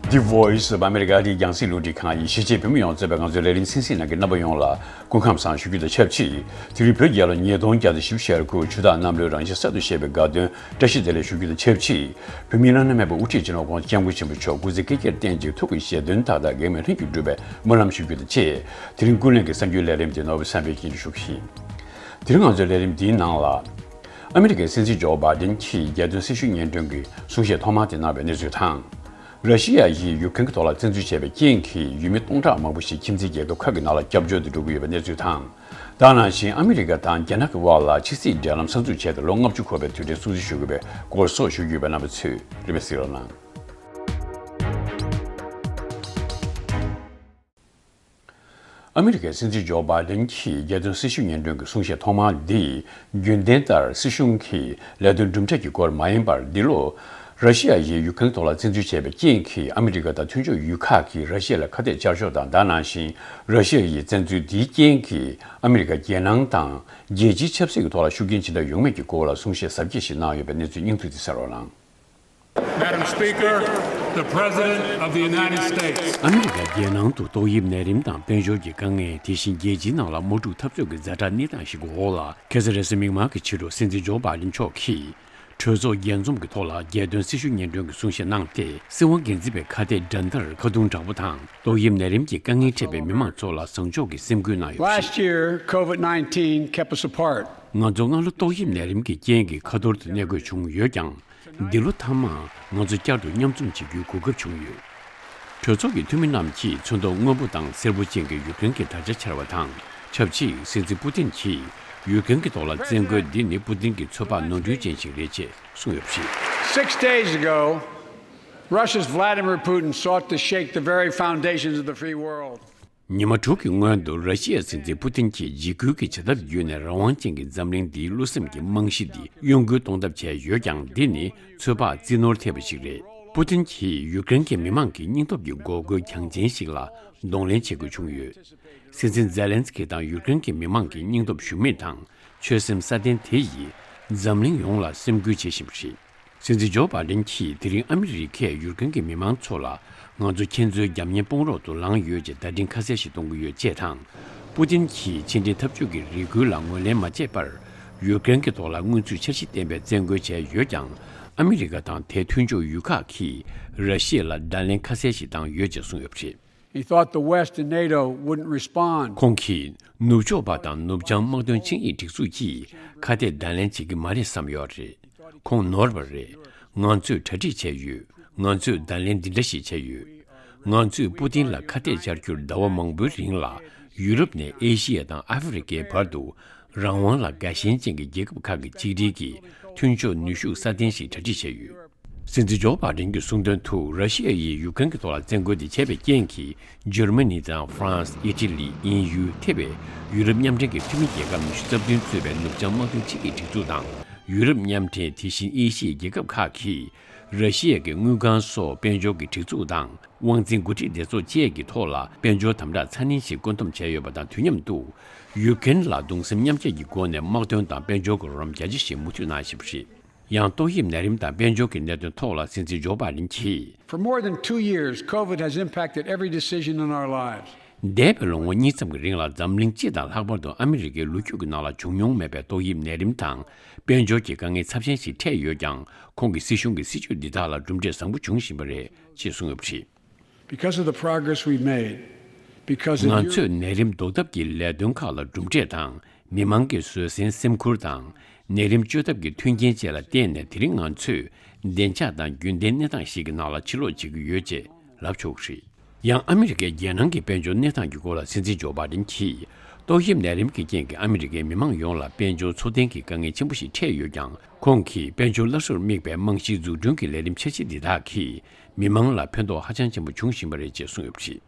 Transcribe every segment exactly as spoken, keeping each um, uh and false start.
The Voice of America ཨ་རིའི་རྒྱང་སྲིང་རླུང་འཕྲིན་ཁང་ཡིས་གཞིས་བྱེས་བོད་མི་ཡོངས་གཙོས་པའི་ང་ཚོའི་ལས་རིམ་གསན་གཟིགས་གནང་མཁན་རྣམ་པ་ཡོངས་ལ་སྐུ་ཁམས་བཟང་ཞུ་རྒྱུ་དང་ཆབས་ཅིག་དེ་རིང་བོད་རྒྱལ་ལོ་ཉིས་སྟོང་བརྒྱ་དང་བཞི་བཅུ་ཞེ་དགུ་ཆུ་སྟག་གནམ་ལོའི་རང་བཞིན་གསར་དུ་བཞད་པའི་དགའ་སྟོན་བཀྲ་ཤིས་བདེ་ལེགས་ཞུ་རྒྱུ་དང་ཆབས་ཅིག་བོད་མིའི་བླ་ན་མེད་པའི་དབུ་ཁྲིད་སྤྱི་ནོར་༸གོང་ས་༸སྐྱབས་མགོན་ཆེན་པོ་མཆོག་སྐུ་ཚེ་བསྐལ་བརྒྱར་བརྟན་ཅིང་ཐུགས་ཀྱི་བཞེད་དོན་མཐའ་དག་གེགས་མེད་ལྷུན་གྱིས་འགྲུབ་པའི་སྨོན་ལམ་ཞུ་རྒྱུ་དང་བཅས། དེ་རིང་ཀུན་གླེང་གི་གསར་འགྱུར་ལས་རིམ་དེ་ནོར་བུ་བསམ་འཕེལ་གྱིས་ཞུ་གི་ཡིན། དེ་རིང་ང་ཚོའི་ལས་རིམ་འདིའི་ནང་ལ། ཨ་མི་རི་ཀའི་སྲིད་འཛིན་ཇོ་བྷའི་ཌེན་གྱིས་རྒྱལ་དོན་སྲིད་བྱུས་སྙན་སྒྲོན་གྱི་གསུང་བཤད་ཐོག་མ་དེ་གནང་བའི་གནས་ཚུལ་དང་། ར་ཤི་ཡ་ཡིས་ཡུཀ་རེན་གྱི་ཐོག་ལ་བཙན་འཛུལ་བྱས་པའི་རྐྱེན་གྱིས་ཡུལ་མི་སྟོང་ཕྲག་མང་པོ་ཞིག་ཁྱིམ་མཚེས་རྒྱལ་ཁབ་ཁག་གི་ནང་ལ་སྐྱབས་བཅོལ་དུ་འགྲོ་གི་ཡོད་པའི་གནས་ཚུལ་དང་། ད་ག་ནང་བཞིན་ཨ་མི་རི་ཀ་དང་རྒྱ་ནག་གི་དབར་ལ་ཕྱི་སྲིད་འབྲེལ་ལམ་གསར་འཛུགས་བྱས་ཏེ་ལོ་ལྔ་བཅུ་འཁོར་བའི་དུས་དྲན་སྲུང་བརྩི་ཞུ་དགོས་པའི་སྐོར་སོགས་ཞུ་རྒྱུ་ཡོད་པའི་རྣམ་པ་ཚོས་རིམ་པས་གཟིགས་རོགས་གནང་། ཨ་མི་རི་ཀའི་སྲིད་འཛིན་ཇོ་བྷའི་ཌེན་གྱིས་རྒྱལ་དོན་སྲིད་བྱུས་སྙན་སྒྲོན་གྱི་གསུང་བཤད་ཐོག་མ་འདི་རྒྱུན་ལྡན་ལྟར་སྲིད་གཞུང་གི་ལས་དོན་གྲུབ་འབྲས་ཀྱི་སྐོར་མ་ཡིན་པར། འདི་ལོ་ར་ཤི་ཡ་ཡིས་ཡུཀ་རེན་ཐོག་ལ་བཙན་འཛུལ་བྱས་པའི་རྐྱེན་གྱིས་ཨ་མི་རི་ཀ་དང་མཐུན་ཕྱོགས་ཡུལ་ཁག་གིས་ར་ཤི་ཡ་ལ་ཁ་གཏད་བཅར་ཕྱོགས་དང་། ད་ག་ནང་བཞིན་ར་ཤི་ཡ་ཡི་བཙན་འཛུལ་འདིའི་རྐྱེན་གྱིས་ཨ་མི་རི་ཀ་རྒྱལ་ནང་དང་རྒྱལ་སྤྱིའི་ཆབ་སྲིད་ཀྱི་ཐོག་ལ་ཤུགས་རྐྱེན་ཇི་འདྲ་ཡོང་མིན་གྱི་སྐོར་ལ་གསུང་བཤད་གཟབ་རྒྱས་ཤིག་གནང་ཡོད་པའི་གནས་ཚུལ་སྙིང་བསྡུས་དེ་གསན་རོགས་གནང་། Madam Speaker, the President of the United States. ཨ་མི་རི་ཀ་རྒྱལ་ནང་དུ་ཏོག་དབྱིབས་ནད་རིམས་དང་དཔལ་འབྱོར་གྱི་དཀའ་ངལ། དེ་བཞིན་རྒྱལ་སྤྱིའི་ནང་ལ་དམག་འཁྲུག་འཐབ་རྩོད་ཀྱི་ཛ་དྲག་གནས་སྟངས་ཤིག་གི་འོག་ལ། ཁ་སང་རེས་གཟའ་མིག་དམར་གྱི་ཕྱི་དྲོ་སྲིད་འཛིན་ཇོ་བྷའི་ཌེན་མཆོག་གིས་གྲོས་ཚོགས་རྒྱས་འཛོམས་ཀྱི་ཐོག་ལ་རྒྱལ་དོན་སྲིད་བྱུས་སྙན་སྒྲོན་གྱི་གསུང་བཤད་གནང་སྟེ། སྲིད་དབང་སྒེར་འཛིན་པའི་ཁ་གཏད་འགྲན་བསྡུར་ཁ་རྡུང་དྲག་པོ་དང་། ཏོག་དབྱིབས་ནད་རིམས་ཀྱི་དཀའ་ངལ་འཕྲད་པའི་མི་མང་ཚོ་ལ་བཟང་ཕྱོགས་ཀྱི་སེམས་ཁུར་གནང་ཡོད་པ་རེད། Last year, COVID nineteen kept us apart. ང་ཚོ་སྔ་ལོ་ཏོག་དབྱིབས་ནད་རིམས་ཀྱི་རྐྱེན་གྱིས་ཁ་ཐོར་དུ་གནས་དགོས་བྱུང་ཡོད་ཀྱང་། འདི་ལོ་མཐའ་མར་ང་ཚོ་བསྐྱར་དུ་མཉམ་འཛོམས་བྱེད་རྒྱུའི་གོ་སྐབས་བྱུང་ཡོད། གྲོས་ཚོགས་ཀྱི་འཐུས་མི་རྣམས་ཀྱིས་ཚོན་མདོག་སྔོན་པོ་དང་སེར་པོ་ཅན་གྱི་ཡུཀ་རེན་གྱི་དར་ཆ་འཕྱར་བ་དང་། ཆབས་ཅིག་སྲིད་འཛིན་པུ་ཏིན་གྱིས་ཡུཀ་རེན་གྱི་ཐོག་ལ་བཙན་རྒོལ་འདི་ནི་པུ་ཏིན་གྱི་ཚོད་དཔག་ནོར་འཁྲུལ་ཅན་ཞིག་རེད་ཅེས་གསུངས་ཡོད་པ་རེད། Six days ago, Russia's Vladimir Putin sought to shake the very foundations of the free world. ཉི་མ་དྲུག་གི་སྔོན་དུ་ར་ཤི་ཡའི་སྲིད་འཛིན་པུ་ཏིན་གྱིས་འཇིགས་སྐུལ་གྱི་བྱ་ཐབས་བརྒྱུད་ནས་རང་དབང་ཅན་གྱི་འཛམ་གླིང་འདིའི་བློ་སེམས་ཀྱི་རྨང་གཞི་འདི་གཡོ་འགུལ་གཏོང་ཐབས་བྱས་ཡོད་ཀྱང་། འདི་ནི་ཚོད་དཔག་རྩིས་ནོར་ཐེབས་པ་ཞིག་རེད། པུ་ཏིན་གྱིས་ཡུཀ་རེན་གྱི་མི་མང་གི་སྙིང་སྟོབས་ཀྱི་འགོག་རྒོལ་གྱང་ཆེན་ཞིག་ལ་གདོང་ལེན་བྱེད་དགོས་བྱུང་ཡོད། སྲིད་འཛིན་ཛེ་ལན་སི་ཀི་དང་ཡུཀ་རེན་གྱི་མི་མང་གི་སྙིང་སྟོབས་ཞུམ་མེད་དང་། ཆོད་སེམས་སྲ་བརྟན་དེ་ཡིས་འཛམ་གླིང་ཡོངས་ལ་སེམས་འགུལ་བྱེད་བཞིན་པ་རེད། སྲིད་འཛིན་ཇོ་བྷའི་ཌེན་གྱིས་དེ་རིང་ཨ་མི་རི་ཀས་ཡུཀ་རེན་གྱི་མི་མང་ཚོ་ལ། ང་ཚོ་ཁྱེད་ཚོའི་རྒྱབ་གཉེར་སྤོང་རོགས་སུ་ལངས་ཡོད་ཅེས་བརྡ་འཕྲིན་ཁ་གསལ་ཞིག་གཏོང་གི་ཡོད་ཅེས་དང་། པུ་ཏིན་གྱིས་ཕྱི་འབྲེལ་འཐབ་ཇུས་ཀྱི་རེ་སྐུལ་ལ་ངོས་ལེན་མ་བྱས་པར། ཡུཀ་རེན་གྱི་ཐོག་ལ་མངོན་ཚུལ་འཆར་གཞི་ལྡན་པའི་བཙན་རྒོལ་བྱས་ཡོད་ཀྱང་། ཨ་མི་རི་ཀ་དང་དེའི་མཐུན་ཕྱོགས་ཡུལ་ཁག་གིས་ར་ཤི་ཡ་ལ་བརྡ་ལན་ཁ་གསལ་ཞིག་བཏང་ཡོད་ཅེས་གསུངས་ཡོད་པ་རེད། He thought the West and NATO wouldn't respond. ཁོང་གིས་ནུབ་ཕྱོགས་པ་དང་ནུབ་བྱང་དམག་དོན་ཆིངས་ཡིག་སྒྲིག་འཛུགས་ཀྱིས་ཁ་གཏད་བརྡ་ལན་བྱེད་ཀྱི་མ་རེད་བསམ་ཡོད་རེད། ཁོང་ནོར་བ་རེད། ང་ཚོས་གྲ་སྒྲིག་བྱས་ཡོད། ང་ཚོས་བརྡ་ལན་འདི་འདྲ་ཞིག་བྱས་ཡོད། ང་ཚོས་པུ་ཏིན་ལ་ཁ་གཏད་བཅར་རྒྱུར་ཟླ་བ་མང་པོའི་རིང་ལ་ཡུ་རོབ་ནས་ཨེ་ཤི་ཡ་དང་ཨ་ཧྥེ་རི་ཀའི་བར་དུ་རང་དབང་ལ་དགའ་ཞེན་ཅན་གྱི་རྒྱལ་ཁབ་ཁག་གི་ཆིག་སྒྲིལ་གྱིས་མཐུན་ཕྱོགས་ནུས་ཤུགས་སྲ་བརྟན་ཞིག་གྲ་སྒྲིག་བྱས་ཡོད། སྲིད་འཛིན་ཇོ་བྷའི་ཌེན་གྱི་གསུང་དོན་དུ། ར་ཤི་ཡ་ཡིས་ཡུཀ་རེན་གྱི་ཐོག་ལ་བཙན་རྒོལ་དེ་བྱས་པའི་རྐྱེན་གྱིས། འཇར་མ་ནི་དང་ཧྥ་རན་སི། ཨི་ཊ་ལི། དབྱིན་ཡུལ། དེ་བས་ཡུ་རོབ་མཉམ་འབྲེལ་གྱི་འཐུས་མི་རྒྱལ་ཁབ་ཉི་ཤུ་རྩ་བདུན་གཙོས་པའི་ནུབ་བྱང་དམག་དོན་ཆིངས་ཡིག་སྒྲིག་འཛུགས་དང་། ཡུ་རོབ་མཉམ་འབྲེལ། དེ་བཞིན་ཨེ་ཤི་ཡའི་རྒྱལ་ཁབ་ཁག་གིས། ར་ཤི་ཡ་གི་དངུལ་ཁང་སོགས་དཔལ་འབྱོར་གྱི་སྒྲིག་འཛུགས་དང་། དབང་འཛིན་འགོ་ཁྲིད་སྡེ་ཚོགས་བཅས་ཀྱི་ཐོག་ལ། དཔལ་འབྱོར་དམ་དྲག་ཚ་ནན་ཞིག་བཀོད་འདོམས་བྱས་ཡོད་པ་དང་། དུས་མཉམ་དུ། ཡུཀ་རེན་ལ་གདུང་སེམས་མཉམ་སྐྱེད་ཀྱི་སྒོ་ནས་དམག་དོན་དང་དཔལ་འབྱོར་གྱི་རོགས་རམ་རྒྱ་ཆེ་ཞིག་མུ་མཐུད་གནང་བཞིན་པ་རེད། ཡང་ཏོག་དབྱིབས་ནད་རིམས་དང་དཔལ་འབྱོར་གྱི་གནད་དོན་ཐོག་ལ་སྲིད་འཛིན་ཇོ་བྷའི་ཌེན་གྱིས། For more than two years, COVID has impacted every decision in our lives. འདས་པའི་ལོ་ངོ་གཉིས་ཙམ་གྱི་རིང་ལ་འཛམ་གླིང་སྤྱི་དང་ལྷག་པར་དུ་ཨ་མི་རི་ཀའི་ལོ་རྒྱུས་ཀྱི་ནང་ལ་བྱུང་མྱོང་མེད་པའི་ཏོག་དབྱིབས་ནད་རིམས་དང་དཔལ་འབྱོར་གྱི་དཀའ་ངལ་ཚབས་ཆེན་ཞིག་འཕྲད་ཡོད་ཀྱང་། ཁོང་གི་སྲིད་གཞུང་གི་སྲིད་ཇུས་འདི་དག་ལ་གྲུབ་འབྲས་བཟང་པོ་བྱུང་བཞིན་པ་རེད་ཅེས་གསུངས་ཡོད་པ་རེད། Because of the progress we've made, because of ང་ཚོས་ནད་རིམས་ཟློག་ཐབས་ཀྱི་ལས་དོན་ཁག་ལ་གྲུབ་འབྲས་དང་། མི་མང་གི་བཟོད་བསྲན་སེམས་ཁུར་དང་། ནད་རིམས་བཅོས་ཐབས་ཀྱི་མཐུན་རྐྱེན་བཅས་ལ་བརྟེན་ནས། དེ་རིང་ང་ཚོས་བདེ་འཇགས་དང་རྒྱུན་ལྡན་གནས་སྟངས་ཤིག་གི་ནང་ལ་ཕྱིར་ལོག་བྱེད་ཀྱི་ཡོད་ཅེས་ལབ་ཆོག་གི་རེད། ཡང་ཨ་མི་རི་ཀའི་རྒྱལ་ནང་གི་དཔལ་འབྱོར་གནས་སྟངས་ཀྱི་སྐོར་ལ་སྲིད་འཛིན་ཇོ་བྷའི་ཌེན་གྱིས། ཏོག་དབྱིབས་ནད་རིམས་ཀྱི་རྐྱེན་གྱིས་ཨ་མི་རི་ཀའི་མི་མང་ཡོངས་ལ་དཔལ་འབྱོར་འཚོ་རྟེན་གྱི་དཀའ་ངལ་ཆེན་པོ་ཞིག་འཕྲད་ཡོད་ཀྱང་། ཁོང་གིས་དཔལ་འབྱོར་སླར་གསོར་དམིགས་པའི་རྨང་གཞིའི་འཛུགས་སྐྲུན་གྱི་ལས་རིམ་འཆར་གཞི་འདི་དག་གིས་མི་མང་ལ་ཕན་ཐོགས་ཧ་ཅང་ཆེན་པོ་བྱུང་བཞིན་པ་རེད་ཅེས་གསུངས་ཡོད་པ་རེད།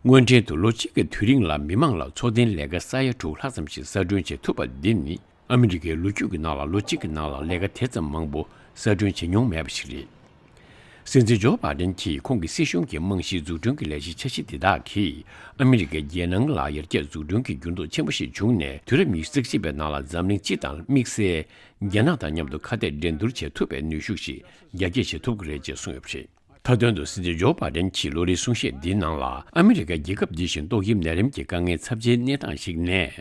སྔོན་འགྲན་དུ་ལོ་གཅིག་གི་དུས་རིང་ལ་མི་མང་ལ་འཚོ་རྟེན་ལས་ཀ་ས་ཡ་དྲུག་ལྷག་ཙམ་ཞིག་གསར་སྐྲུན་བྱེད་ཐུབ་པ་འདི་ནི། ཨ་མི་རི་ཀའི་ལོ་རྒྱུས་ཀྱི་ནང་ལ་ལོ་གཅིག་གི་ནང་ལ་ལས་ཀ་དེ་ཙམ་མང་པོ་གསར་སྐྲུན་བྱེད་མྱོང་མེད་པ་ཞིག་རེད། སྲིད་འཛིན་ཇོ་བྷའི་ཌེན་གྱིས་ཁོང་གི་སྲིད་གཞུང་གི་རྨང་གཞིའི་འཛུགས་སྐྲུན་གྱི་ལས་གཞི་འཆར་གཞི་འདི་དག་གིས་ཨ་མི་རི་ཀའི་རྒྱལ་ནང་ལ་ཡར་རྒྱས་འཛུགས་སྐྲུན་གྱི་འགྱུར་ལྡོག་ཆེན་པོ་ཞིག་བྱུང་ནས། དུས་རབས་ཉི་ཤུ་རྩ་གཅིག་པའི་ནང་ལ་འཛམ་གླིང་སྤྱི་དང་དམིགས་བསལ་རྒྱ་ནག་དང་མཉམ་དུ་ཁ་གཏད་འགྲན་བསྡུར་བྱེད་ཐུབ་པའི་ནུས་ཤུགས་ཤིག་རྒྱ་སྐྱེད་བྱེད་ཐུབ་ཀྱི་རེད་ཅེས་གསུངས་ཡོད་པ་རེད། མཐའ་དོན་དུ་སྲིད་འཛིན་ཇོ་བྷའི་ཌེན་གྱིས་ལོ་རེའི་གསུང་བཤད་འདིའི་ནང་ལ་ཨ་མི་རི་ཀ་རྒྱལ་ཁབ་འདི་བཞིན་ཏོག་དབྱིབས་ནད་རིམས་ཀྱི་དཀའ་ངལ་ཚབས་ཆེའི་གནས་སྟངས་ཤིག་ནས།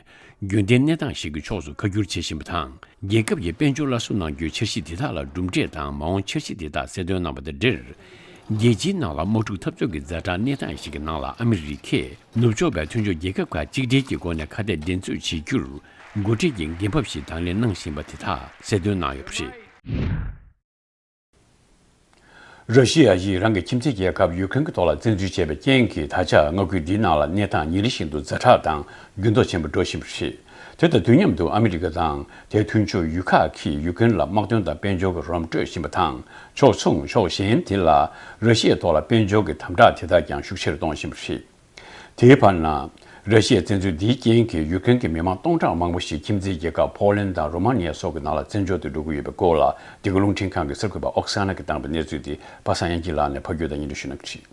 རྒྱུན་ལྡན་གནས་སྟངས་ཤིག་གི་ཕྱོགས་སུ་ཁ་བསྒྱུར་བྱེད་བཞིན་པ་དང་། རྒྱལ་ཁབ་ཀྱི་དཔལ་འབྱོར་སླར་གསོ་གནང་རྒྱུའི་འཆར་གཞི་དེ་དག་ལ་གྲུབ་འབྲས་དང་མ་འོངས་འཆར་གཞི་དེ་དག་གསལ་སྟོན་གནང་བ་དང་འབྲེལ། རྒྱལ་སྤྱིའི་ནང་ལ་དམག་འཁྲུག་འཐབ་རྩོད་ཀྱི་ཛ་དྲག་གནས་སྟངས་ཤིག་གི་ནང་ལ་ཨ་མི་རི་ཀས་ནུབ་ཕྱོགས་པའི་མཐུན་ཕྱོགས་རྒྱལ་ཁབ་ཁག་གཅིག་སྒྲིལ་གྱི་སྒོ་ནས་ཁ་གཏད་འགྲན་རྩོད་བྱེད་རྒྱུར་འགོ་ཁྲིད་ཀྱི་འགན་ཕབ་ཞིག་དང་ལེན་གནང་བཞིན་པ་དེ་དག་གསལ་སྟོན་གནང་ཡོད་པ་རེད། ར་ཤི་ཡ་ཡིས་རང་གི་ཁྱིམ་མཚེས་རྒྱལ་ཁབ་ཡུ་ཀེ་རེན་གྱི་ཐོག་ལ་བཙན་འཛུལ་བྱས་པའི་རྐྱེན་གྱིས། ད་ཆ་མངའ་ཁུལ་འདིའི་ནང་ལ་གནས་སྟངས་ཉིན་རེ་བཞིན་དུ་ཛ་དྲག་དང་འགྱུར་ལྡོག་ཆེན་པོ་འགྲོ་བཞིན་པ་རེད། དེ་དང་དུས་མཉམ་དུ་ཨ་མི་རི་ཀ་དང་དེའི་མཐུན་ཕྱོགས་ཡུལ་ཁག་གིས་ཡུ་ཀེ་རེན་ལ་དམག་དོན་དང་དཔལ་འབྱོར་གྱི་རོགས་སྐྱོར་སྤྲོད་བཞིན་པ་དང་། ཕྱོགས་མཚུངས་ཕྱོགས་གཞན་དེ་ལ་ར་ཤི་ཡའི་ཐོག་ལ་དཔལ་འབྱོར་གྱི་དམ་དྲག་དེ་དག་ཀྱང་ཤུགས་ཆེ་རུ་གཏོང་བཞིན་པ་རེད། དེའི་བར་ན། ར་ཤི་ཡའི་བཙན་འཛུལ་འདིའི་རྐྱེན་གྱིས་ཡུ་ཀེ་རེན་གྱི་མི་མང་སྟོང་ཕྲག་མང་པོ་ཞིག་ཁྱིམ་མཚེས་རྒྱལ་ཁབ་ཕོ་ལན་དང་རོ་མ་ནི་ཡ་སོགས་ཀྱི་ནང་ལ་བཙན་བྱོལ་དུ་འགྲོ་གི་ཡོད་པའི་སྐོར་ལ། འདི་ག་རླུང་འཕྲིན་ཁང་གི་གསར་འགོད་པ་ཨོག་ས་ན་གིས་བཏང་བའི་གནས་ཚུལ་དེ་པ་སངས་དབྱངས་སྐྱིད་ལགས་ནས་ཕབ་སྒྱུར་དང་སྙན་སྒྲོན་ཞུ་གནང་གི་རེད།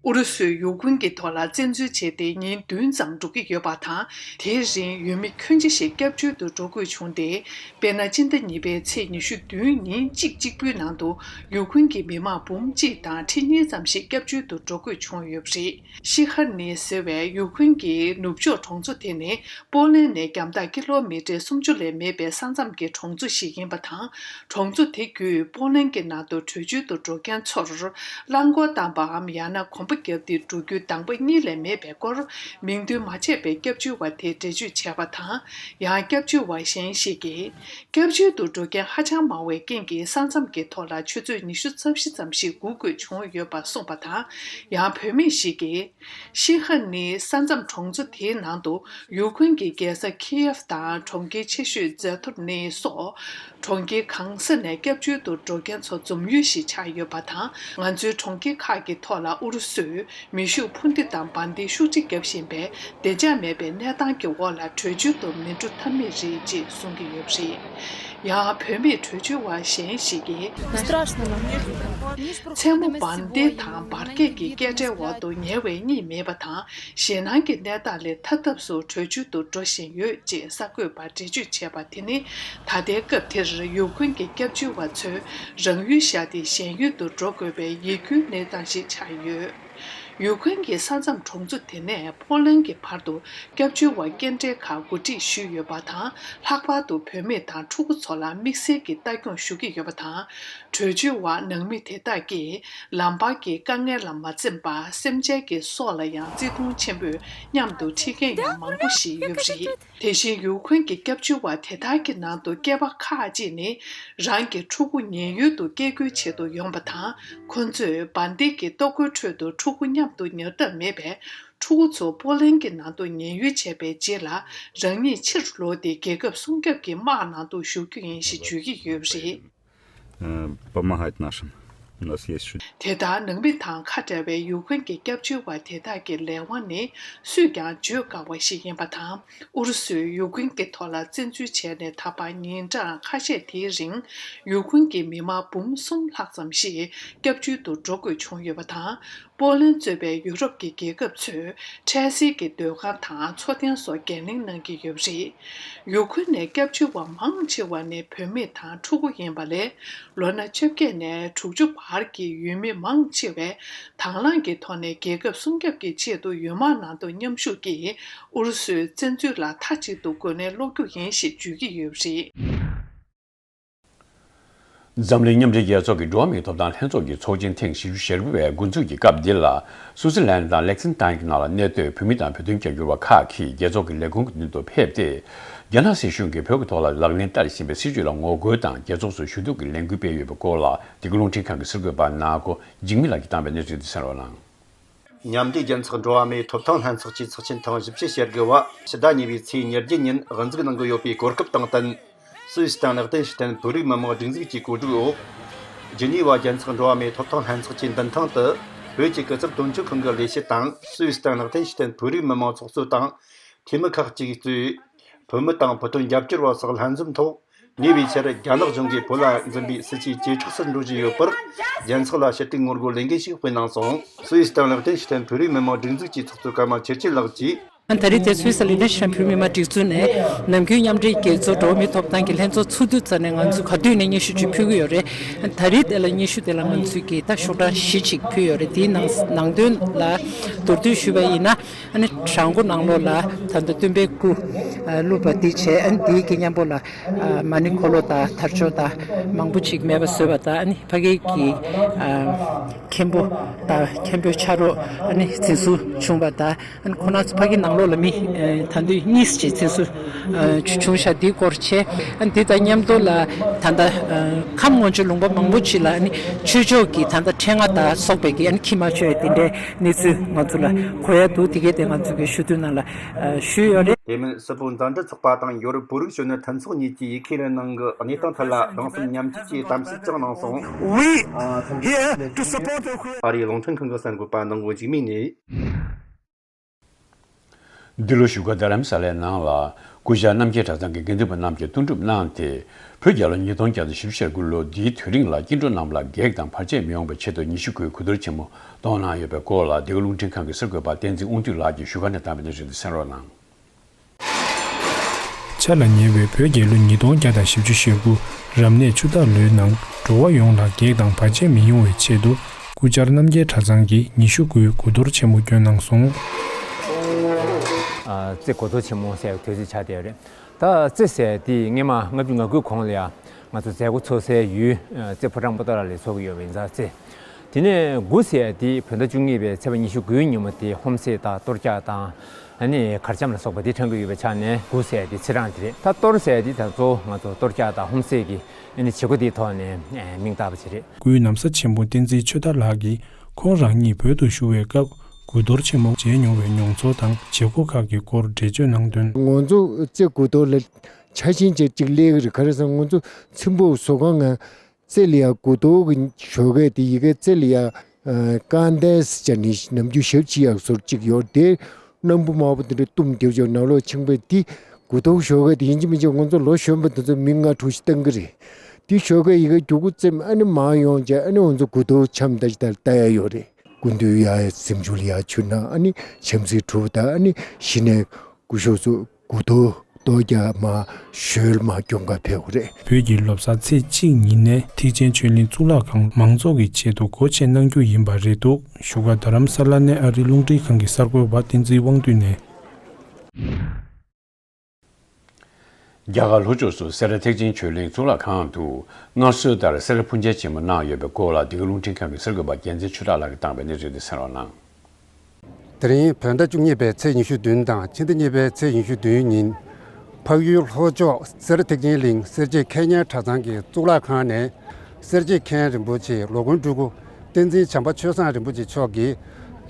ཨུ་རུ་སུས་ཡུ་ཀེ་རེན་གྱི་ཐོག་ལ་བཙན་འཛུལ་བྱས་ཏེ་ཉིན་བདུན་ཙམ་འགྲོ་གི་ཡོད་པ་དང་། དེའི་རིང་ཡུལ་མི་ཁྱོན་ཆེ་ཞིག་སྐྱབས་བཅོལ་དུ་འགྲོ་དགོས་བྱུང་སྟེ། དཔེར་ན། སྤྱི་ཟླ་གཉིས་པའི་ཚེས་ཉི་ཤུ་བདུན་ཉིན་གཅིག་གཅིག་པུའི་ནང་དུ་ཡུ་ཀེ་རེན་གྱི་མི་མང་འབུམ་གཅིག་དང་ཁྲི་གཉིས་ཙམ་ཞིག་སྐྱབས་བཅོལ་དུ་འགྲོ་དགོས་བྱུང་ཡོད་པ་རེད། ཤི་ཧར་ནི་ཟེར་བའི་ཡུ་ཀེ་རེན་གྱི་ནུབ་ཕྱོགས་གྲོང་ཚོ་དེ་ནི་པོ་ལན་ནས་རྒྱང་ཐག་ཀི་ལོ་མི་ཊར་སུམ་ཅུ་ལས་མེད་པའི་ས་མཚམས་ཀྱི་གྲོང་ཚོ་ཞིག་ཡིན་པ་དང་། གྲོང་ཚོ་དེ་བརྒྱུད་པོ་ལན་གྱི་ནང་དུ་བྲོས་བྱོལ་དུ་འགྲོ་མཁན་ཚོར་རླངས་འཁོར་བཏང་པའམ་ཡང་ན་གོམ་པ་བརྒྱབ་སྟེ་འགྲོ་རྒྱུའི་གདམ་ག་གཉིས་ལས་མེད་པའི་སྐོར། མིང་འདོན་མ་བྱས་པའི་སྐྱབས་བཅོལ་བ་དེས་འགྲེལ་བརྗོད་བྱས་པ་དང་། ཡང་སྐྱབས་བཅོལ་བ་གཞན་ཞིག་གིས། སྐྱབས་བཅོལ་དུ་འགྲོ་མཁན་ཧ་ཅང་མང་བའི་རྐྱེན་གྱིས། ས་མཚམས་ཀྱི་ཐོག་ལ་ཆུ་ཚོད་ཉི་ཤུ་རྩ་བཞི་ཙམ་ཞིག་སྒུག་དགོས་བྱུང་ཡོད་པ་གསུངས་པ་དང་། ཡང་བུད་མེད་ཞིག་གིས། ཤི་ཧ་ནི་ས་མཚམས་གྲོང་ཚོ་དེའི་ནང་དུ་ཡུ་ཀེ་རེན་གྱི་རྒྱལ་ས་ཁི་ཡེབ་དང་གྲོང་ཁྱེར་ཆེ་ཤོས་ཛེ་ཐོར་ནི་སོགས་གྲོང་ཁྱེར་གང་ས་ནས་སྐྱབས་བཅོལ་དུ་འགྲོ་མཁན་ཚོ་འཛོམས་ཡུལ་ཞིག་ཆགས་ཡོད་པ་དང་། ང་ཚོའི་གྲོང་ཁྱེར་ཁག་གི་ཐོག་ལ་ཨུ་རུ་སུས་མེ་ཤུགས་འཕུར་མདེལ་དང་འབར་མདེལ་ཤུགས་ཆེ་བརྒྱབ་བཞིན་པས། བདེ་འཇགས་མེད་པའི་གནས་སྟངས་ཀྱི་འོག་ལ་བྲོས་བྱོལ་དུ་མི་འགྲོ་ཐབས་མེད་རེད་ཅེས་གསུང་གི་ཡོད་པ་རེད། ཡང་བུད་མེད་བྲོས་བྱོལ་བ་གཞན་ཞིག་གིས། Страшно нам. མཚན་མོ་འབར་མདེལ་དང་འབར་གས་ཀྱི་སྐད་སྒྲའི་འོག་ཏུ་ཉལ་བའི་གཉིད་མེད་པ་དང་། ཞེད་སྣང་གི་གནས་སྟངས་ལས་ཐར་ཐབས་སུ་བྲོས་བྱོལ་དུ་འགྲོ་བཞིན་ཡོད་ཅེས་གསར་འགོད་པར་འགྲེལ་བརྗོད་བྱས་པ་དེ་ནི། ད་ལྟའི་སྐབས་དེར་ཡུ་ཀེ་རེན་གྱི་སྐྱབས་བཅོལ་བ་ཚོས་རང་ཡུལ་བཞག་སྟེ་གཞན་ཡུལ་དུ་འགྲོ་དགོས་པའི་ཡིད་སྐྱོའི་གནས་སྟངས་ཤིག་ཆགས་ཡོད། ཡུ་ཀེ་རེན་གྱི་ས་མཚམས་གྲོང་ཚོ་དེ་ནས་ཕོ་ལན་གྱི་བར་དུ་སྐྱབས་བཅོལ་བ་སྐྱེལ་འདྲེན་ཁག་གོ་སྒྲིག་ཞུས་ཡོད་པ་དང་། ལྷག་པར་དུ་བུད་མེད་དང་ཕྲུ་གུ་ཚོ་ལ་དམིགས་བསལ་གྱི་ལྟ་སྐྱོང་ཞུ་གི་ཡོད་པ་དང་། བྲོས་བྱོལ་བ་ནང་མི་དེ་དག་གིས་ལམ་བར་གྱི་དཀའ་ངལ་ལ་མ་འཛེམས་པར་སེམས་ཅན་གྱི་སྲོག་ལ་ཡང་བརྩི་མཐོང་ཆེན་པོས་མཉམ་དུ་ཁྲིད་མཁན་ཡང་མང་པོ་ཞིག་ཡོད་པ་རེད། དེ་བཞིན་ཡུ་ཁུན་གྱི་སྐྱབས་བཅོལ་བ་དེ་དག་གི་ནང་དུ་སྐྱེས་པ་ཁག་ཅིག་ནི་རང་གི་ཕྲུ་གུ་ཉེན་གཡོལ་དུ་སྐྱེལ་རྒྱུའི་ཆེད་དུ་ཡོང་པ་དང་། ཁོ་ཚོས་འབར་མདེལ་གྱི་ལྟོ་གོས་ཁྲོད་དུ་ཕྲུ་གུ་མཉམ་དུ་ཉར་ཐབས་མེད་པས། ཕྲུ་གུ་ཚོ་པོ་ལན་གྱི་ནང་དུ་ཉེན་གཡོལ་བྱས་པའི་རྗེས་ལ། རང་ཉིད་ཕྱིར་ལོག་སྟེ་རྒྱལ་ཁབ་སྲུང་སྐྱོབ་ཀྱི་དམག་ནང་དུ་ཞུགས་རྒྱུ་ཡིན་ཞེས་བརྗོད་ཀྱི་ཡོད་པ་རེད། Э, помогать нашим. У нас есть ещё. དེ་ལྟར་ནང་མི་དང་ཁ་བྲལ་བའི་ཡུ་ཁུན་གྱི་སྐྱབས་བཅོལ་བ་དེ་དག་གི་ལས་དབང་ནི་སུས་ཀྱང་བརྗོད་དཀའ་བ་ཞིག་ཡིན་པ་དང་། ཨུ་རུ་སུས་ཡུ་ཁུན་གྱི་ཐོག་ལ་བཙན་འཛུལ་བྱས་ནས་ད་བར་ཉིན་གྲངས་ཁ་ཤས་དེའི་རིང་། ཡུ་ཁུན་གྱི་མི་མང་འབུམ་གསུམ་ལྷག་ཙམ་ཞིག་སྐྱབས་བཅོལ་དུ་འགྲོ་དགོས་བྱུང་ཡོད་པ་དང་། པོ་ལན་གཙོས་པའི་ཡུ་རོབ་ཀྱི་རྒྱལ་ཁབ་ཚོས་འཕྲལ་སེལ་གྱི་སྡོད་ཁང་དང་འཚོ་རྟེན་སོགས་འགན་ལེན་གནང་གི་ཡོད་པ་རེད། ཡུ་ཁུན་ནས་སྐྱབས་བཅོལ་བ་མང་ཆེ་བ་ནི་བུད་མེད་དང་ཕྲུ་གུ་ཡིན་པ་ལས། ལོ་ན་བཅོ་བརྒྱད་ནས་དྲུག་ཅུ་བར་གྱི་ཡུལ་མི་མང་ཆེ་བས་དང་བླངས་ཀྱི་ཐོག་ནས་རྒྱལ་ཁབ་སྲུང་སྐྱོབ་ཀྱི་ཆེད་དུ་ཡུལ་དམག་ནང་དུ་མཉམ་ཞུགས་ཀྱིས་ཨུ་རུ་སུའི་བཙན་འཛུལ་ལ་མཐའ་གཅིག་ཏུ་རྒོལ་ནས་སློག་རྒྱུ་ཡིན་ཞེས་བརྗོད་ཀྱི་ཡོད་པ་རེད། འཛམ་གླིང་མཉམ་འབྲེལ་རྒྱལ་ཚོགས་ཀྱི་འགྲོ་བ་མིའི་ཐོབ་ཐང་ལྷན་ཚོགས་ཀྱི་ཚོགས་ཆེན་ཐེངས་བཞི་བཅུ་ཞེ་དགུ་པའི་འགོ་འཛུགས་ཀྱི་སྐབས་འདི་ལ། སུའུ་ཙི་ལན་དང་ལེག་སིན་ཏན་གྱི་ནང་ལ་གནས་སྡོད་བོད་མི་དང་བོད་དོན་རྒྱབ་སྐྱོར་བ་ཁག་གིས་རྒྱལ་ཚོགས་ཀྱི་ལས་ཁུངས་ཀྱི་མདུན་དུ་ཕེབས་ཏེ། རྒྱ་ནག་སྲིད་གཞུང་གིས་བོད་ཀྱི་ཐོག་ལ་ལག་ལེན་བསྟར་བཞིན་པའི་སྲིད་བྱུས་ལ་ངོ་རྒོལ་དང་། རྒྱལ་ཚོགས་སུ་ཞུ་གཏུག་གི་ལས་འགུལ་སྤེལ་ཡོད་པའི་སྐོར་ལ། འདི་ག་རླུང་འཕྲིན་ཁང་གི་གསར་འགོད་པ་ནག་གོ་འཇིགས་མེད་ལགས་ཀྱིས་བཏང་བའི་གནས་ཚུལ་འདི་གསན་རོགས་གནང་། མཉམ་འབྲེལ་རྒྱལ་ཚོགས་འགྲོ་བ་མིའི་ཐོབ་ཐང་ལྷན་ཚོགས་ཀྱི་ཚོགས་ཆེན་ཐེངས་བཞི་བཅུ་ཞེ་དགུ་བ་ཕྱི་ཟླ་གཉིས་པའི་ཚེས་ཉེར་བརྒྱད་ཉིན་དབུ་འཛུགས་གནང་གི་ཡོད་པའི་གོ་སྐབས་དང་བསྟུན། སུད་སི་དང་ལེགས་ལྡན་ཕྱིར་འཐེན་བོད་རིགས་མི་མང་སྒྲིག་འཛུགས་ཀྱི་གོ་སྒྲིག་འོག་ཇི་ནི་ཝ་རྒྱལ་ཚོགས་འགྲོ་བ་མིའི་ཐོབ་ཐང་ལྷན་ཚོགས་ཀྱི་མདུན་ཐང་དུ། བོད་ཀྱི་སྐུ་ཚབ་དོན་གཅོད་ཁང་གི་ལས་བྱེད་དང་། སུད་སི་དང་ལེགས་ལྡན་ཕྱིར་འཐེན་བོད་རིགས་མི་མང་ཚོགས་གཙོ་དང་། འཐུས་མི་ཁག་ཅིག་གཙོས། བོད་མི་དང་བོད་དོན་རྒྱབ་སྐྱོར་བ་སོགས་ལྷན་འཛོམས་ཐོག་ཉེ་བའི་ཆར་རྒྱ་ནག་གཞུང་གིས་བོད་ལ་འཛིན་པའི་སྲིད་བྱུས་ཇེ་དྲག་ཏུ་འགྲོ་བཞིན་ཡོད་པར། རྒྱལ་ཚོགས་ལ་ཞུ་གཏུག་ངོ་རྒོལ་ལས་འགུལ་ཞིག་སྤེལ་གནང་སོང་། སུད་སི་དང་ལེགས་ལྡན་ཕྱིར་འཐེན་བོད་རིགས་མི་མང་སྒྲིག་འཛུགས་ཀྱི་ཚོགས་གཙོ་ཀརྨ་ཆོས་ཅན་ལགས་ཀྱིས། ཨ་ད་རེས་དེ་སུད་སི་ལི་ནེ་ཤན་བོད་མི་མང་སྒྲིག་འཛུགས་ནས་ནམ་རྒྱུན་མཉམ་འབྲེལ་རྒྱལ་ཚོགས་འགྲོ་བ་མིའི་ཐོབ་ཐང་གི་ལྷན་ཚོགས་ཚུགས་དུས་ཙམ་ནས་ང་ཚོས་ག་དུས་ནས་སྙན་ཞུ་ཅིག་ཕུལ་གྱི་ཡོད་རེད། ད་རེས་དེ་ལ་སྙན་ཞུ་དེ་ལ་ང་ཚོས་ཀྱིས་ད་ཤོག་གྲངས་བཞི་ཅིག་ཕུལ་ཡོད་རེད། དེའི་ནང་ནང་དོན་ལ་མདོར་བསྡུས་ཞུས་པ་ཡིན་ན། ཨ་ནི་བྲག་འགོ་ནང་ལོགས་ལ་ད་ལྟ་སྟོན་པའི་སྐུ་བླུགས་པ་འདི་བྱས། ཨ་ནི་དེའི་གི་མཉམ་པོ་ལ་མ་ཎི་འཁོར་ལོ་དང་དར་ལྕོག་དང་མང་པོ་ཅིག་མེད་པ་བཟོས་པ་དང་། ཨ་ནི་ཕ་གི་གི་མཁན་པོ་དང་མཁན་པོའི་ཕྱག་རོགས་ཨ་ནི་འཛིན་བཟུང་བྱུང་བ་དང་། ཨ་ནི་ཁོང་རྣམ་ཚོ་ཕ་གི་ནང་ལོགས་ལ་མི་ད་དུང་གཉིས་ཅིག་འཛིན་བཟུང་བྱུང་ཤག་འདིའི་སྐོར་བྱས། ཨ་ནི་འདི་དང་མཉམ་དུ་ལ་ད་ལྟ་ཁམས་སྔོན་ཆད་ལུང་པ་མང་པོ་ཅིག་ལ་ཨ་ནི་ཆོས་ཕྱོགས་ཀྱི་ད་ལྟ་ཕྲེང་བ་དང་སོགས་པའི་གི་ཨ་ནི་ཁྱི་མ་ཆོས་དེ་འདྲའི་གནས་ཚུལ་ང་ཚོ་ལ་གོ་ཡ་འདུག་དེ་གས་དེ་ང་ཚོ་གི་ཞུ་དུས་ནང་ལ་ཞུས་ཡོད་རེད། དེ་མིན་སུད་བོད་མཛའ་འབྲེལ་ཚོགས་པ་དང་ཡོ་རོབ་བོད་རིགས་གཞོན་ནུ་མཐུན་ཚོགས་གཉིས་ཀྱིས་ཡུལ་ཁའི་ནང་གི་གནས་སྟངས་ཐད་ལ་སྡང་སེམས་མཉམ་སྐྱེད་ཀྱི་གཏམ་བཤད་ཀྱང་གནང་སོང་། We here to support the Ukraine. ཨ་རིའི་རླུང་འཕྲིན་ཁང་གི་གསར་འགོད་པ་ནང་གོ་འཇིགས་མེད་ནས། འདི་ལོ་བཞུགས་སྒར་རྡ་རམ་ས་ལའི་ནང་ལ་སྐུ་བཅར་རྣམ་རྒྱལ་གྲྭ་ཚང་གི་དགེ་འདུན་པ་རྣམས་ཀྱིས་གཏོར་སྒྲུབ་གནང་སྟེ། བོད་རྒྱལ་ལོ་ཉིས་སྟོང་བརྒྱ་དང་བཞི་བཅུ་ཞེ་དགུ་ལོ་འདིའི་དུས་རིང་ལ་སྐྱིད་འགྲོ་རྣམས་ལ་གེགས་དང་བར་ཆད་མི་ཡོང་བའི་ཆེད་དུ་ཉི་ཤུ་དགུའི་གོས་གཏོར་ཆེན་མོ་གཏོང་གནང་ཡོད་པའི་སྐོར་ལ། འདི་ག་རླུང་འཕྲིན་ཁང་གི་གསར་འགོད་པ་བསྟན་འཛིན་དབང་འདུས་ལགས་ཀྱིས་བཞུགས་སྒར་ནས་བཏང་བའི་གནས་ཚུལ་དེ་གསན་རོགས་གནང་། འཆར་ལ་ཉེ་བའི་བོད་རྒྱལ་ལོ་ཉིས་སྟོང་བརྒྱ་དང་བཞི་བཅུ་ཞེ་དགུ་རབ་གནས་ཆུ་སྟག་ལོའི་ནང་འགྲོ་བ་ཡོངས་ལ་གེགས་དང་བར་ཆད་མི་ཡོང་བའི་ཆེད་དུ། སྐུ་བཅར་རྣམ་རྒྱལ་གྲྭ་ཚང་གིས་ཉི་ཤུ་དགུའི་གོས་གཏོར་ཆེན་མོ་བསྐྱོན་གནང་སོང་། ཨ། རྩེ་གོས་གཏོར་ཆེན་མོ་ཟེར་བའི་དུས་ཚོད་ཆགས་བསྡད་ཡོད་རེད། ད་རྩེ་ཟེར་དེ་སྔོན་མ་ལྔ་བཅུ་ང་དགུའི་གོང་ལ་ཡ་ང་ཚོ་མཛད་སྒོ་འཚོགས་སའི་ཡུལ་རྩེ་ཕོ་བྲང་པོ་ཏཱ་ལ་ལ་འཚོགས་ཀྱི་ཡོད་པ་ཡིན་ཙང་རྩེ། དེ་ནས་དགུ་ཟེར་དེ་བོད་ཟླ་བཅུ་གཉིས་པའི་ཚེས་པ་ཉི་ཤུ་དགུའི་ཉིན་མོ་དེ་ཧོམ་སེལ་དང་གཏོར་རྒྱག་དང་། ཨ་ནི་གར་འཆམ་ལ་སོགས་པ་དེ་ཕྲན་བུ་ཡོད་པའི་ཆ་ནས་དགུ་ཟེར་དེ་ཚེས་གྲངས་དེ་རེད། ད་གཏོར་ཟེར་དེ་ད་གཙོ་བོ་ང་ཚོ་གཏོར་རྒྱག་དང་ཧོམ་སེལ་གྱི་ཨ་ནི་བྱེད་སྒོ་དེའི་ཐོག་ནས་མིང་བཏགས་པ་ཅིག་རེད། སྐུའི་ན་བཟའ་ཆེན་པོ་བསྟན་འཛིན་ཆོས་དར་ལགས་ཀྱིས་ཁོང་རང་ཉིད་བོད་དུ་བཞུགས་པའི་སྐབས་གོས་གཏོར་ཆེན་མོ་མཇལ་མྱོང་བའི་མྱོང་ཚོར་དང་བྱེད་སྒོ་ཁག་གི་སྐོར་འགྲེལ་བརྗོད་གནང་དོན། ང་ཚོ་རྩེ་གོས་གཏོར་ལ་ཆ་ཤས་ཅིག་ཅིག་སླེབས་ཀྱི་རེད། ག་རེ་ཟེར་ན་ང་ཚོ་ཚེམ་བུ་བཟོ་ཁང་ང་རྩེ་ལ་ཡ་གོས་གཏོར་གྱི་ཞོགས་ཀས་དེ་ཡི་གེ་རྩེ་ལ་ཡ་ཨ་རྐང་སྟེགས་ཟེར་ནི་ནམ་རྒྱུན་ཞབས་ཕྱི་ཡག་ཟུར་གཅིག་ཡོད་དེ། སྣམ་བུ་དམར་པོ་དེ་འདྲ་བཏུམས་བསྡད་ཀྱང་ནང་ལོགས་ཕྱིང་པས་དེ་གོས་གཏོར་ཞོགས་ཀས་དེ་ཡིན་གཅིག་མིན་གཅིག་ང་ཚོ་ལོ་གཞོན་པ་དེ་ཚོ་མི་ལྔ་དྲུག་ཞིག་བཏང་གི་རེད། དེ་ཞོགས་ཀས་ཡི་གེ་རྒྱུག་གུ་རྩེམ་ཨ་ནི་མར་ཡོང་བྱས་ཨ་ནི་ང་ཚོ་གོས་གཏོར་འཆམ་ད་ཅི་ད་ལྟ་ཡ་ཡོད་རེད། སྐུ་མདུན་ཡ་སེམས་ཆུང་ལ་ཡ་ཆུ་ན་ཨ་ནི་འཆམ་སའི་གྲུབ་ད་ཨ་ནི་གཞི་ནས་སྐུ་ཞབས་ཚོ་གོས་གཏོར་གཏོར་རྒྱག་མ་ཞོལ་མ་སྐྱོང་ག་ཕེབས་རེད། བོད་ཀྱི་ལོ་གསར་ཚེས་གཅིག་ཉིན་ནས་ཐེག་ཆེན་ཆོས་གླིང་གཙུག་ལག་ཁང་མང་ཚོགས་ཀྱི་ཆེད་དུ་སྒོ་ཕྱེ་གནང་རྒྱུ་ཡིན་པ་རེད་འདུག་བཞུགས་སྒར་རྡ་རམ་ས་ལ་ནས་ཨ་རིའི་རླུང་འཕྲིན་ཁང་གི་གསར་འགོད་པ་བསྟན་འཛིན་དབང་འདུས་ནས། རྒྱ་གར་ལྷོ་ཕྱོགས་སུ་སེ་ར་ཐེག་ཆེན་ཆོས་གླིང་གཙུག་ལག་ཁང་དུ་སྔར་སྲོལ་ལྟར་སེ་ར་ཕུར་མཇལ་ཆེན་མོ་གནང་ཡོད་པའི་སྐོར་ལ། འདི་ག་རླུང་འཕྲིན་ཁང་གི་གསར་འགོད་པ་རྒྱལ་མཚན་ཆོས་གྲགས་ལགས་ཀྱིས་བཏང་བའི་གནས་ཚུལ་དེ་གསན་རོགས་གནང་། དེ་རིང་བོད་ཟླ་བཅུ་གཉིས་པའི་ཚེས་ཉི་ཤུ་བདུན་དང་ཕྱི་ཟླ་གཉིས་པའི་ཚེས་ཉི་ཤུ་བདུན་ཉིན། འཕགས་ཡུལ་ལྷོ་ཕྱོགས་སེ་ར་ཐེག་ཆེན་གླིང་སེར་བྱེས་མཁས་སྙན་གྲྭ་ཚང་གི་གཙུག་ལག་ཁང་ནས། སེར་བྱེས་མཁན་རིན་པོ་ཆེ་ལོ་དགུ་སྤྲུལ་སྐུ་བསྟན་འཛིན་བྱམས་པ་ཆོས་བཟང་རིན་པོ་ཆེ་མཆོག་གིས།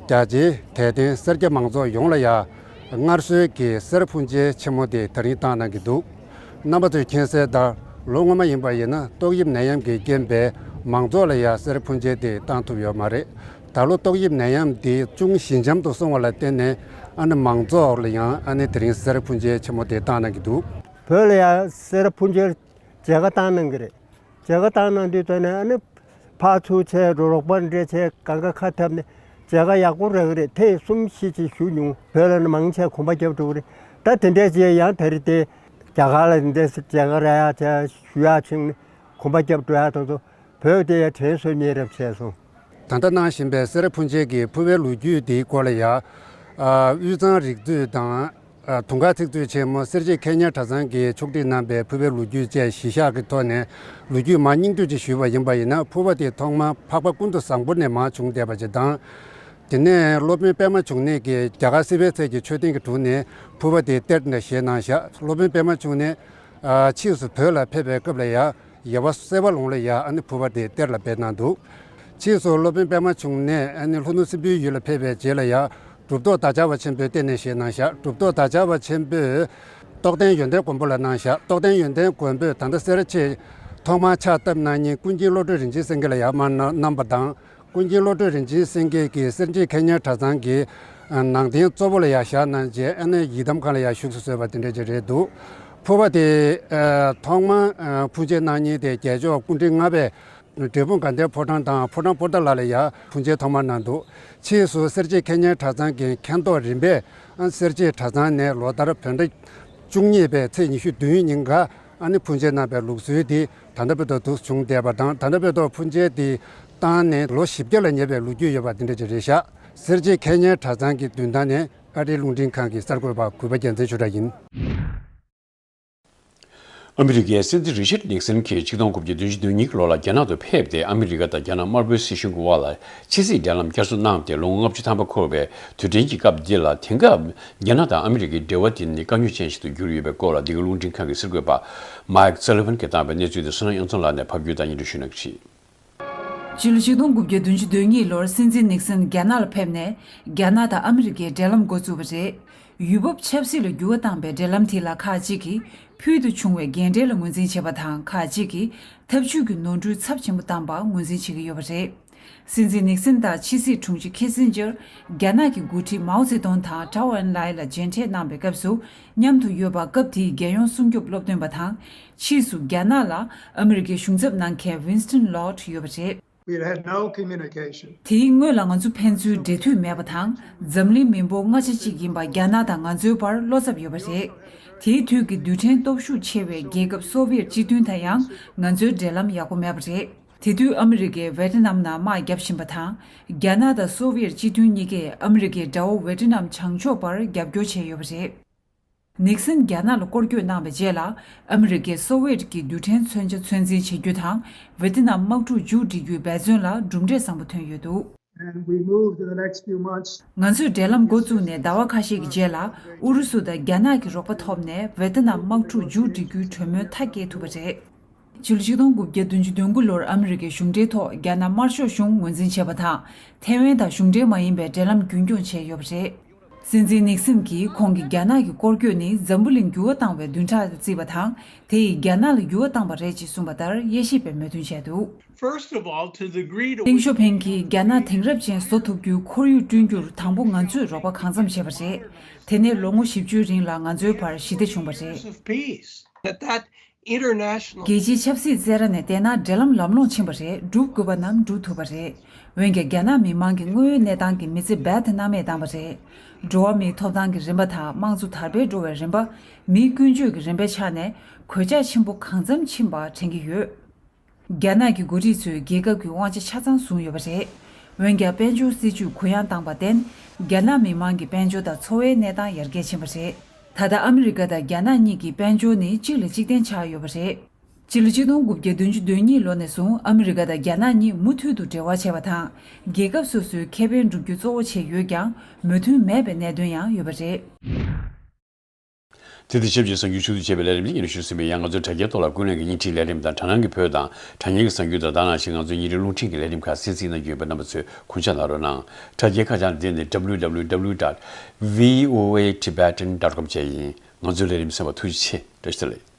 རྒྱ་ཆེའི་དད་ལྡན་སེར་སྐྱ་མང་ཚོགས་ཡོངས་ལ་ཡ། སྔར་སྲོལ་གྱི་སེ་ར་ཕུར་མཇལ་ཆེན་མོ་དེ་ད་རིང་བཏང་གནང་གི་འདུག་རྣམ་པ་ཚོས་མཁྱེན་གསལ་ལྟར། ལོ་སྔོན་མ་ཡིན་པ་ཡིན་ན་ཏོག་དབྱིབས་ནད་ཡམས་ཀྱི་རྐྱེན་པས་མང་ཚོགས་ལ་ཡ་སེ་ར་ཕུར་མཇལ་དེ་བཏང་ཐུབ་ཡོད་མ་རེད། ད་ལོ་ཏོག་དབྱིབས་ནད་ཡམས་འདི་ཅུང་ཞི་འཇམ་དུ་སོང་བ་ལ་བརྟེན་ནས། ཨ་ནི་མང་ཚོགས་ལ་ཡང་ཨ་ནི་དེ་རིང་སེ་ར་ཕུར་མཇལ་ཆེན་མོ་དེ་བཏང་གནང་གི་འདུག་བོད་ལ་ཡ་སེ་ར་ཕུར་མཇལ་མཇལ་ཁ་བཏང་གནང་གི་རེད། མཇལ་ཁ་བཏང་གནང་དུས་ཙམ་ནས་ཨ་ནི་ཕར་ཚུར་བྱས་རོགས་པ་འདྲ་བྱས་གང་ག་ཁ་འཐབ་ནས་མཇལ་ཁ་ཡག་པོ་རག་གི་རེད། ཐེངས་གསུམ་བཞི་ཅིག་ཞུ་མྱོང་། བོད་ལ་ནི་མང་ཆེ་གོམ་པ་རྒྱབ་འགྲོ་གི་རེད། ད་དེ་འདྲས་བྱས་ཡང་ད་རེས་དེ་རྒྱ་གར་ལ་དེ་འདྲས་མཇལ་ཁ་རག་ཡག་བྱས་ཞུ་ཡག་ཕྱིན་ནས་གོམ་པ་རྒྱབ་འགྲོ་ཡག་དང་དུ་བོད་དེ་ཡང་དྲན་གསོ་རྙེད་རབས་བྱས་སོང་། ད་ལྟ་གནང་བཞིན་པའི་སེ་ར་ཕུར་མཇལ་གྱི་ཕུར་པའི་ལོ་རྒྱུས་དེའི་སྐོར་ལ་ཡ། ཨ། དབུས་གཙང་རིག་མཛོད་དང་། ཨ། དུང་དཀར་ཚིག་མཛོད་ཆེན་མོ་སེར་བྱེས་མཁས་སྙན་གྲྭ་ཚང་གིས་ཕྱོགས་སྒྲིག་གནང་པའི་ཕུར་པའི་ལོ་རྒྱུས་བཅས་གཞི་བཞག་གི་ཐོག་ནས་ལོ་རྒྱུས་མར་སྙིང་བསྡུས་ཅིག་ཞུས་པ་ཡིན་པ་ཡིན་ན། ཕུར་པ་དེ་ཐོག་མར་འཕགས་པ་ཀུན་ཏུ་བཟང་པོ་ནས་མར་བྱུང་བསྡད་པ་ཅིག་དང་། དེ་ནས་སློབ་དཔོན་པད་མ་འབྱུང་གནས་ཀྱིས་རྒྱ་གར་སིལ་བྷེ་ཚལ་གྱི་མཆོད་རྟེན་གྱི་དྲུང་ནས་ཕུར་པ་དེ་གཏེར་ནས་བཞེས་གནང་བཞག་སློབ་དཔོན་པད་མ་འབྱུང་གནས། ཨ། ཕྱིས་སུ་བོད་ལ་ཕེབས་པའི་སྐབས་ལ་ཡ། ཡེ་བ་སེ་བ་ལུང་ལ་ཡ་ཨ་ནི་ཕུར་པ་དེ་གཏེར་ལ་སྦས་གནང་འདུག་ཕྱིས་སུ་སློབ་དཔོན་པད་མ་འབྱུང་གནས་ཨ་ནི་ལྷོ་ནུབ་སྲིན་པོའི་ཡུལ་ལ་ཕེབས་པའི་རྗེས་ལ་ཡ། གྲུབ་ཐོབ་བདག་ཅག་པ་ཆེན་པོས་གཏེར་ནས་བཞེས་གནང་བཞག་གྲུབ་ཐོབ་བདག་ཅག་པ་ཆེན་པོས་རྟོགས་ལྡན་ཡོན་ཏན་མགོན་པོ་ལ་གནང་བཞག་རྟོགས་ལྡན་ཡོན་ཏན་མགོན་པོས་ད་ལྟ་སེ་ར་ཆེས་ཐོག་མར་ཕྱག་བཏབ་གནང་མཁན་ཀུན་མཁྱེན་བློ་གྲོས་རིན་ཆེན་སེང་གེ་ལ་ཡ་མར་གནང་གནང་པ་དང་། ཀུན་མཁྱེན་བློ་གྲོས་རིན་ཆེན་སེང་གེ་གིས་སེར་བྱེས་མཁས་སྙན་གྲྭ་ཚང་གི་ནང་རྟེན་གཙོ་བོ་ལ་ཡ་བཞག་གནང་རྗེས་ཨ་ནི་ཡི་དམ་ཁང་ལ་ཡ་བཞུགས་སུ་གསོལ་བ་དེ་འདྲ་ཅིག་རེད་འདུག་ཕུར་པ་དེ་ཐོག་མར་ཕུར་མཇལ་གནང་མཁན་དེ་རྒྱལ་མཆོག་སྐུ་ཕྲེང་ལྔ་པའི་འབྲས་སྤུངས་དགའ་ལྡན་ཕོ་བྲང་དང་ཕོ་བྲང་པོ་ཏཱ་ལ་ལ་ཡ་ཕུར་མཇལ་ཐོག་མར་གནང་འདུག་ཕྱིས་སུ་སེར་བྱེས་མཁས་སྙན་གྲྭ་ཚང་གི་མཁན་ཐོག་རིམ་པས་ སེར་བྱེས་གྲྭ་ཚང་ནས་ལོ་ལྟར་བོད་ཟླ་བཅུ་གཉིས་པའི་ཚེས་ཉི་ཤུ་བདུན་ཉིན་ཀ་ཨ་ནི་ཕུང་མཇལ་གནང་བའི་ལུགས་སྲོལ་དེ་ད་ལྟ་བར་དུ་འདུག་བྱུང་བསྡད་པ་དང་། ད་ལྟ་བར་དུ་ཕུང་མཇལ་དེ་བཏང་ནས་ལོ་བཞི་བརྒྱ་ལ་ཉེ་བའི་ལོ་རྒྱུས་ཡོད་པ་འདི་འདྲ་ཅིག་རེད་ཤག་སེར་བྱེས་མཁས་སྙན་གྲྭ་ཚང་གི་མདུན་ཐང་ནས་ཨ་རིའི་རླུང་འཕྲིན་ཁང་གི་གསར་འགོད་པ་གུས་པ་རྒྱལ་མཚན་ཆོས་གྲགས་ཡིན། ཨ་མི་རི་ཀའི་སྲིད་འཛིན་རི་ཆར་ནིག་སན་གྱིས་ཆིག་སྟོང་དགུ་བརྒྱ་བདུན་ཅུ་དོན་གཉིས་ཀྱི་ལོ་ལ་རྒྱ་ནག་ཏུ་ཕེབས་ཏེ། ཨ་མི་རི་ཀ་དང་རྒྱ་ནག་དམར་པོའི་སྲིད་གཞུང་གི་དབར་ལ་ཕྱི་སྲིད་འབྲེལ་ལམ་བསྐྱར་གསོ་གནང་སྟེ། ལོ་ངོ་ལྔ་བཅུ་ཐམ་པ་འཁོར་བའི་དུས་དྲན་གྱི་སྐབས་འདི་ལ། དེང་སྐབས་རྒྱ་ནག་དང་ཨ་མི་རི་ཀའི་འབྲེལ་བ་དེ་ནི་དཀའ་རྙོག་ཅན་ཞིག་ཏུ་གྱུར་ཡོད་པའི་སྐོར་ལ། འདི་ག་རླུང་འཕྲིན་ཁང་གི་གསར་འགོད་པ་མཱིག་སཱ་ལི་ཝན་གྱིས་བཏང་བའི་གནས་ཚུལ་དེ་བསོད་ནམས་དབྱངས་ཚང་ལགས་ནས་ཕབ་སྒྱུར་དང་སྙན་སྒྲོན་ཞུ་གནང་གི་རེད། སྤྱི་ལོ་ཆིག་སྟོང་དགུ་བརྒྱ་བདུན་ཅུ་དོན་གཉིས་ལོར་སྲིད་འཛིན་ནིག་སན་རྒྱ་ནག་ལ་ཕེབས་ནས། རྒྱ་ནག་དང་ཨ་མི་རི་ཀའི་འབྲེལ་ལམ་འགོ་བཙུགས་པ་རེད། ཡུལ་བབ་ཆབ་སྲིད་ལ་འགྱུར་བ་བཏང་བའི་འབྲེལ་ལམ་དེ་ལ་ཁག་ཅིག་གིས་ཕུལ་དུ་བྱུང་བའི་འགན་འཁྲི་ལ་ངོས་འཛིན་བྱས་པ་དང་། ཁག་ཅིག་གིས་ཐབས་ཇུས་ཀྱི་ནོར་འཁྲུལ་ཚབས་ཆེན་པོ་བཏང་པ་ངོས་འཛིན་བྱེད་ཀྱི་ཡོད་པ་རེད། སྲིད་འཛིན་ནིག་སན་དང་ཕྱི་སྲིད་དྲུང་ཆེ་ཁི་སིན་ཇར། རྒྱ་ནག་གི་འགོ་ཁྲིད་མའོ་ཙེ་ཏུང་དང་ཀྲའོ་ཨན་ལའེ་ལ་མཇལ་འཕྲད་གནང་བའི་སྐབས་སུ་མཉམ་དུ་ཡོད་པ། སྐབས་དེའི་རྒྱལ་ཡོངས་སྲུང་སྐྱོབ་སློབ་སྟོན་པ་དང་། ཕྱིས་སུ་རྒྱ་ནག་ལ་ཨ་མི་རི་ཀའི་གཞུང་ཚབ་གནང་མཁན་ཝིན་སི་ཊོན་ལོ་ཌི་ཡོད་པ་རེད། We had no communication. དེའི་སྔོན་ལ་ང་ཚོ་ཕན་ཚུན་འབྲེལ་མཐུད་མེད་པ་དང་། འཛམ་གླིང་མི་འབོར་ལྔ་ཆ་གཅིག་ཡིན་པ་རྒྱ་ནག་དང་ང་ཚོའི་བར་བློ་འཚབ་ཡོད་པ་རེད། དེའི་དུས་ཀྱི་རྡུལ་ཕྲན་སྟོབས་ཤུགས་ཆེ་བའི་རྒྱལ་ཁབ་སོ་བི་ཡེད་སྤྱི་མཐུན་དང་ཡང་ང་ཚོའི་འབྲེལ་ལམ་ཡག་པོ་མེད་པ་རེད། དེ་དུས་ཨ་མི་རི་ཀས་ཝེ་ཏི་ནམ་ནང་དམག་བརྒྱབ་བཞིན་པ་དང་། རྒྱ་ནག་དང་སོ་བི་ཡེད་སྤྱི་མཐུན་གཉིས་ཀས་ཨ་མི་རི་ཀའི་དགྲ་བོ་ཝེ་ཏི་ནམ་བྱང་ཕྱོགས་པར་རྒྱབ་སྐྱོར་བྱས་ཡོད་པ་རེད། ནིག་སན་རྒྱ་ནག་ལ་སྐོར་སྐྱོད་གནང་བའི་རྗེས་ལ། ཨ་མི་རི་ཀས་སོ་བི་ཡེད་ཀྱི་རྡུལ་ཕྲན་མཚོན་ཆ་ཚོད་འཛིན་བྱེད་རྒྱུ་དང་། ཝེ་ཏི་ནམ་དམག་འཁྲུག་མཇུག་སྒྲིལ་རྒྱུའི་འབད་བརྩོན་ལ་གྲུབ་འབྲས་བཟང་པོ་ཐོན་ཡོད་འདུག And we moved in the next few months. ང་ཚོས་འབྲེལ་ལམ་འགོ་བཙུགས་ནས་ཟླ་བ་ཁ་ཤས་ཀྱི་རྗེས་ལ། ཨུ་རུ་སུ་དང་རྒྱ་ནག་གི་རོགས་པ་ཐོབ་ནས་ཝེ་ཏི་ནམ་དམག་འཁྲུག་མཇུག་སྒྲིལ་རྒྱུའི་གྲོས་མོལ་མཐའ་སྐྱེལ་ཐུབ་པ་རེད། ཕྱི་ལོ་ཆིག་སྟོང་དགུ་བརྒྱ་བདུན་ཅུ་དོན་དགུ་ལོར་ཨ་མི་རི་ཀའི་གཞུང་འབྲེལ་ཐོག་རྒྱ་ནག་དམར་ཤོག་གཞུང་ངོས་འཛིན་བྱས་པ་དང་། ཐེ་ཝན་དང་གཞུང་འབྲེལ་མ་ཡིན་པའི་འབྲེལ་ལམ་རྒྱུན་འཁྱོངས་བྱས་ཡོད་པ་རེད། སྲིད་འཛིན་ནིག་སན་གྱིས་ཁོང་གིས་རྒྱ་ནག་གི་སྐོར་སྐྱོད་ནི་འཛམ་བུ་གླིང་འགྱུར་བ་བཏང་བའི་བདུན་ཕྲག་ཏུ་བརྩིས་པ་དང་། དེ་ཡིས་རྒྱ་ནག་ལ་འགྱུར་བ་བཏང་བ་རེད་ཅེས་གསུངས་པ་ལྟར་དབྱེ་ཞིབ་པས་མོས་མཐུན་བྱས་འདུག First of all, to the degree to ཏེང་ཞའོ་ཕིང་གིས་རྒྱ་ནག་དེང་རབས་ཅན་བཟོ་ཐུབ་རྒྱུའི་ཁོར་ཡུག་བསྐྲུན་རྒྱུར་དང་པོ་ང་ཚོས་རོགས་པ་གང་འཚམ་བྱས་པ་རེད། དེ་ནས་ལོ་ངོ་བཞི་བཅུའི་རིང་ལ་ང་ཚོའི་བར་ཞི་བདེ་བྱུང་བ་རེད། Of peace. That that international རྒྱལ་སྤྱིའི་ཆབ་སྲིད་རྩེ་ར་ནས་བལྟས་ན་འབྲེལ་ལམ་ལམ་ལྷོང་ཕྱིན་པ་རེད། སྒྲུབ་དགོས་པ་རྣམས་སྒྲུབ་ཐུབ་པ་རེད། འོན་ཀྱང་རྒྱ་ནག་མི་མང་གི་དངོས་ཡོད་གནས་སྟངས་ཀྱི་མི་ཚེ་རྦད་དེ་སྣང་མེད་བཏང་བ་རེད། འགྲོ་བ་མིའི་ཐོབ་ཐང་གི་རིམ་པ་དང་དམངས་གཙོ་དར་སྤེལ་འགྲོ་བའི་རིམ་པ། མིའི་ཀུན་སྤྱོད་ཀྱི་རིམ་པའི་ཆ་ནས་གོད་ཆག་ཆེན་པོ་གང་འཚམ་ཕྱིན་པ་དྲན་གྱི་ཡོད། རྒྱ་ནག་གི་འགོ་ཁྲིད་ཚོས་རྒྱལ་ཁབ་ཀྱི་དབང་ཆ་ཆ་ཚང་བཟུང་ཡོད་པ་རེད། འོན་ཀྱང་དཔལ་འབྱོར་སྲིད་ཇུས་གུ་ཡངས་བཏང་བར་བརྟེན། རྒྱ་ནག་མི་མང་གི་དཔལ་འབྱོར་དང་འཚོ་བའི་གནས་སྟངས་ཡར་རྒྱས་ཕྱིན་པ་རེད། ད་ལྟ་ཨ་མི་རི་ཀ་དང་རྒྱ་ནག་གཉིས་ཀྱི་དཔལ་འབྱོར་ནི་གཅིག་ལ་གཅིག་བརྟེན་ཆགས་ཡོད་པ་རེད། སྤྱི་ལོ་ཆིག་སྟོང་དགུ་བརྒྱ་བདུན་ཅུ་དོན་གཉིས་ལོ་ནས་བཟུང་ཨ་མི་རི་ཀ་དང་རྒྱ་ནག་གཉིས་མུ་མཐུད་དུ་འབྲེལ་བ་བྱས་པ་དང་། རྒྱལ་ཁབ་སོ་སོའི་ཁེ་ཕན་བསྒྲུབ་རྒྱུ་གཙོ་བོ་བྱས་ཡོད་ཀྱང་མོས་མཐུན་མེད་པའི་གནད་དོན་ཡང་ཡོད་པ་རེད། དེ་དང་ཆབས་ཅིག་གསར་འགྱུར་ཕྱོགས་བསྡུས་བྱས་པའི་ལས་རིམ་འདི་ཉིད་ནས་ཞུ་ཟིན་པས། ཡང་ང་ཚོའི་དྲ་རྒྱའི་ཐོག་ལ་ཀུན་གླེང་གི་བརྙན་འཕྲིན་ལས་རིམ་དང་དྲ་སྣང་གི་བོད་དང་དྲ་བརྙན་གྱི་གསར་འགྱུར་དང་། ད་ནང་བཞིན་ང་ཚོའི་ཉིན་རེའི་རླུང་འཕྲིན་གྱི་ལས་རིམ་ཁག་གསན་གཟིགས་གནང་རྒྱུ་ཡོད་པས། རྣམ་པ་ཚོས་གོ་ཆ་གནང་རོགས་གནང་། དྲ་རྒྱའི་ཁ་བྱང་འདི་ནི་W W W dot V O A Tibetan dot com བཅས་ཡིན། ང་ཚོའི་ལས་རིམ་གསན་པར་ཐུགས་རྗེ་ཆེ། བཀྲ་ཤིས་བདེ་ལེགས།